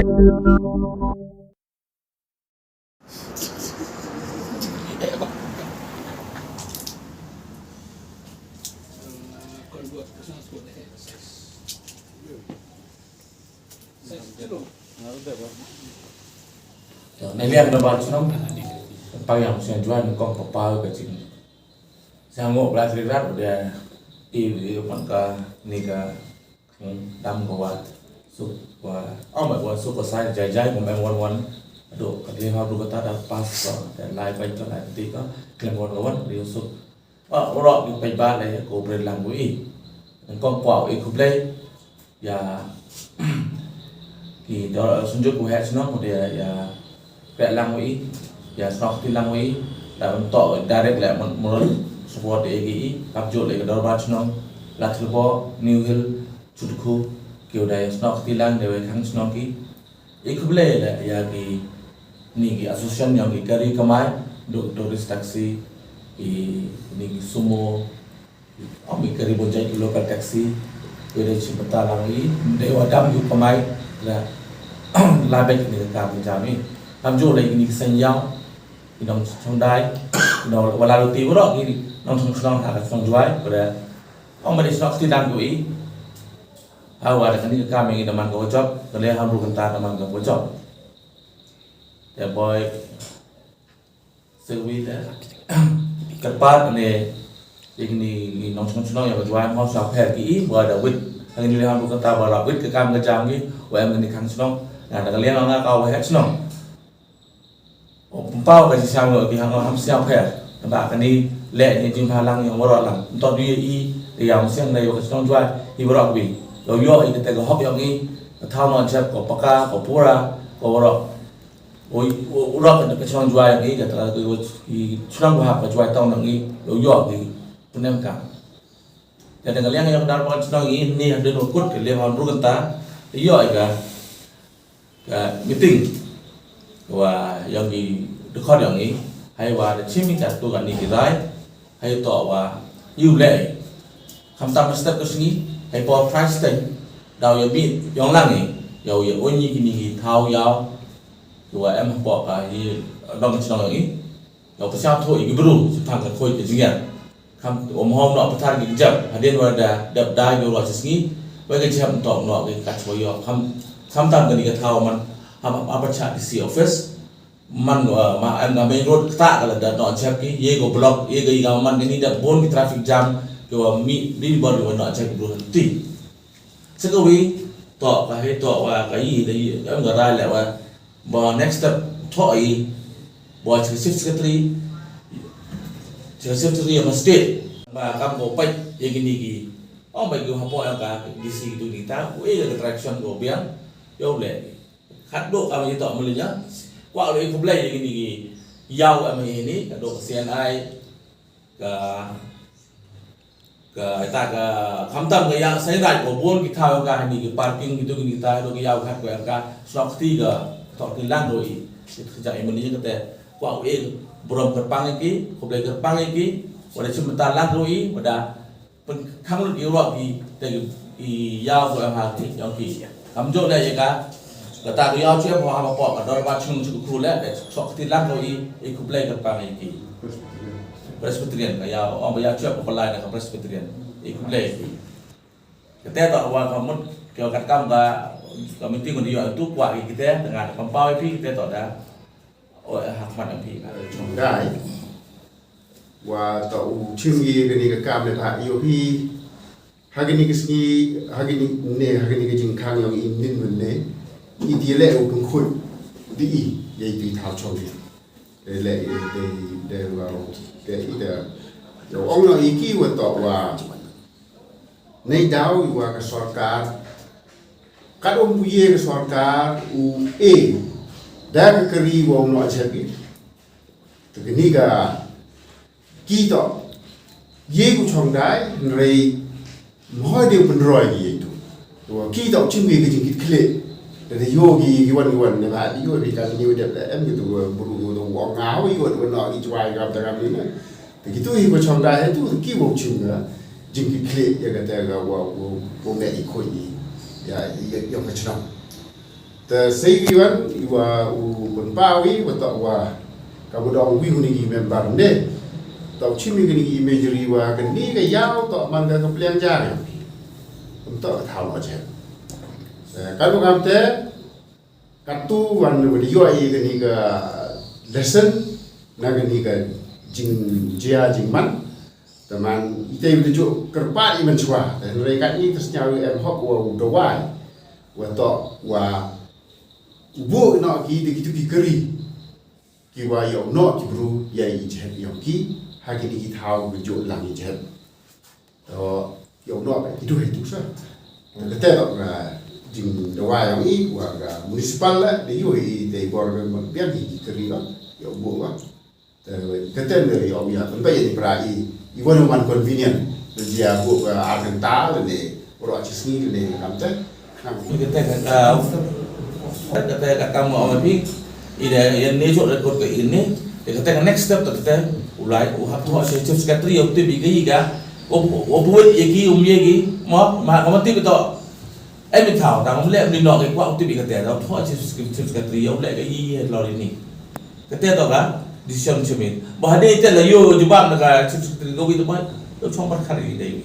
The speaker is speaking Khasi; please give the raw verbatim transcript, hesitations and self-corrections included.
Na liang da ba chnong pa yang sian juan kong pa pa ka ching. Siang ngo bla tri rat dia i i man ka ni ka dam ka wa suk wa ong ba wa suk ka sai jai jai ko mem wan wan. Ado ka dia ha bru ka ta da pas ka da lai pai ka da ti ka klem wan wan ri suk. Wa ro ki pai ba le ko bre lang wi. Nang kong pau i ku ble ya ki do sunjuk ku het sno ko dia ya pe lang wi ya snok ti lang wi. Da to direct le mon mon support e ki i kap jo le ka dorbar sno la tribo New Hill Chutku ki udah ya snok ti lang de we khang snok ki. I khublei le ya ki ni ki association yang ki kari kamai duk tourist taxi ki ni ki sumo. Om i kari bonjai ki local taxi. Ki udah chim peta lang i de wa dam ki kamai la la bek ni ka kam jam i. Kam jo le ni ki sen yau. Ki nong chong dai. Ki nong wala luti wala ki nong chong chong ha ka chong juai. Pada om ba ni snok ti lang ku i. Hawa da kani ka kam ngi da man ka wajop, ka le ha bru kanta da man ka wajop. Te boy sewi da. Kyrpad ne ing ni ni nong chong chong ya ka juai mo sa pher ki i wa da wit. Kani le ha bru kanta ba la wit ka kam ka jam ngi wa em ni khang chnong. Na da ka le nga ka wa het chnong. O pynpaw ka jingsiang ki hang ham siang pher. Kata kani leh ni jingphalang yang waroh lang. Nto dui i i yang siang dei ka shnong juai i waroh bi. Yo yo i kata ka hok yang i ka thaw no jep ko paka ko pura ko waroh. O i waroh ka shnong juai yang i kata ka i shnong hak ka juai tong yang i yo yo i punem ka. Kata ka liang yang dar ka shnong i ni haduh no kut ka liang han bru kata yo i ka. Ka meeting wa yang ki dkhot yang i hai wa da chim i ka tu ka ni ki rai hai to wa yu le kham tam step ka sngi hai por price time daw ya bit yang lang i ya ya oni ki ni ki thau yaw wa em po ka i dong chnong yang i. Nga pyrshang thoh ïa ki bru shaphang ka khoi ka jingïap. Kham, ym hom noh pathar ki kjap hadien wa da dep dai ki ruh shisngi. Wei ka jingïap ym toh noh ki ka chwa ïoh. Kham, khamtam kane ka thaw man ha, ha pyrshah D C office. Man, uh, ma em ka main road kata ka la da noh jingïap ki, ïa ka block, ïa ka, ïa ka man kane da bun ki traffic jam ki wa mih bun bun ki wa noh jingïap ki bru hangtei. Sa kawei toh ka hei toh wa ka ïa da ïa em ka rai leh wa ba next step thoh i ba chief secretary, chief secretary of state ba kam ko pait ïa kini ki ong ba ki hapoh ïa ka D C tu ni ta u ïa ka direction ko biang ïa u leh khat do kam ïa toh malinya kwa u ïa khublei ïa kini ki ïa u em ïa ni ka do ka C N I ka Ka ita ka khamtam ka ïa sai dai ko bun ki thaw ka hani ki parking kitu ki ta ro ki ïa khat ko ka snok ti ka thok ti lang ro i. Ki ja i mani ka te kwa u e burom kyrpang ki ko ble kyrpang ki wa da chim ta lang ro i wa da pen khang lut i ro ki te ki ïa ko ha ki yong ki. Kam jooh leh ïa ka, kata ka ïaw chep ha ma pok ka dor ba chung chu khu leh, leh sok ti lang ko i, i khublei kyrpang ïa ki. Presbyterian ka ïaw, ong ba ïaw chep ko lai na ka Presbyterian. I khublei ïa ki. Kata to wa ka mut ka kat kam ka, ka meeting ko ïaw tu kwa ki kita, tengah ka pampaw ïa ki kita to da. O ha khmat ïa ki. Chong dai. Wa to u chim ïa kane ka kam ne ta ïa ki. Ha kane ka sngi, ha kane ne, ha kane ka jingkhang yong i min min ne, i ti leh u pynkhut di i, ya i ti thal chong i. Te leh i te de wa te i de. Ya ong no i ki wa to wa. Nei daw i wa ka sorkar. Ka dong bu ye ka sorkar u e. Da ka kari wa u no chep i. Te kane ka Ki to. Ye ku chong dai, nrei mhoi de pynroi ki ye tu. To ki to chim ki ki jingkit khle. Da de yo ki ki wan ki wan ne ba yo ri ka ni de em ki tu bru yo to wa nga yo to no ki chwai ka ta ka ni ne. Te ki tu hi ku chong dai tu ki wo chim ga jingkit khle ya ka ta ga wa wo wo me i ko ni. Ya ya ka chong. Te sei wi wan, i wa u pynpaw i, wa toh wa, ka mudong wi u ni i member ne. Toh chim i kini i imagery wa kini ka yaw, toh man ka ka pliang jar ya. Toh ka thaw no je. Te kan kam te, katu wan wa di yo i kini ka lesson, na kini ka jing jia jing man. Te man, i te i ju kyrpad i man chwa. Te hynrei kat i te sñiaw i em hok wa u dawai. Wa toh, wa u buh noh ki, de kitu ki kari. Ki wa yoh noh ki bru, ya i jehep yoh ki, ha kini ki thaw, ki ju lang i jehep. To, yoh noh ki du hai tu sa. Te kate toh ka jing dawai yong i, wa ka municipal la, de yoh i te bor ka biang ki kari la, yoh buh wa. Te kate ne yoh ya, kan ba ya ni pra i, i wan man convenient, de ya buh ka ar kynta, de ne, ro chi sngi, de ne kam te. Ni kata ka, ah, kata ka kam ma phi, ida yan ne jot record ka ini, ida kata ka next step ta kata, u lai, u hap ho, chief secretary, u tip i ka i ka, u, u buat ya ki, um ya ki, ma, ma, ka ma tip to, em i thaw, ta um le, em i nok, i kwa u tip i kata, ta ho, chief, chief secretary, u le ka i, i, lor ini. Kata to ka, decision chimit. Ba hade ita la yo, jubab na ka, chief secretary, ka wi to ba, to chong bar khari, dai wi.